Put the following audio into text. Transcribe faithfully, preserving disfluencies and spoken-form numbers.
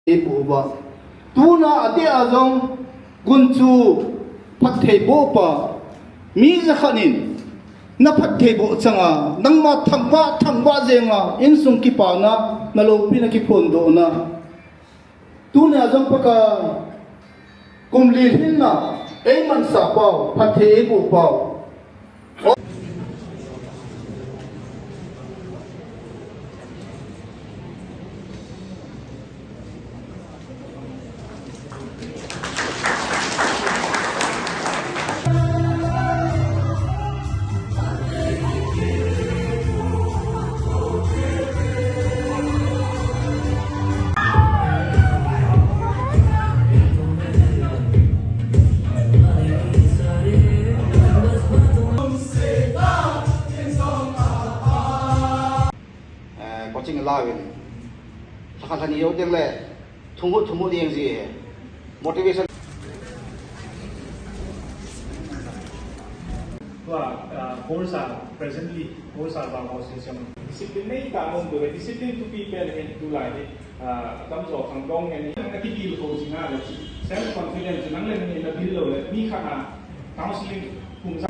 Ei boh ba. Tuna a te a zong gunchu phattheibohpa. Mi zakhat in na phattheiboh chiang a, nangma thangvah, thangvah zeng a, innsung kipana, na lopi na kiphondohna. Tuni a zong Pakai kum li hinna, ei mansa pau, phatthei ei boh pau. Eh, coaching la win. Thakhat thani yo ding le, thumu, thumu ding zi. Motivation. Tua, ah, course a, presently, course a ba ko se siam. Discipline nei ta nom tu, discipline tu pi pen hen tu lai ni. Ah, tam zo khang dong hen ni. Na ki bil ko sing a le. Self confidence, nang le ni na bil lo le. Mi kha na. Counseling kum sa.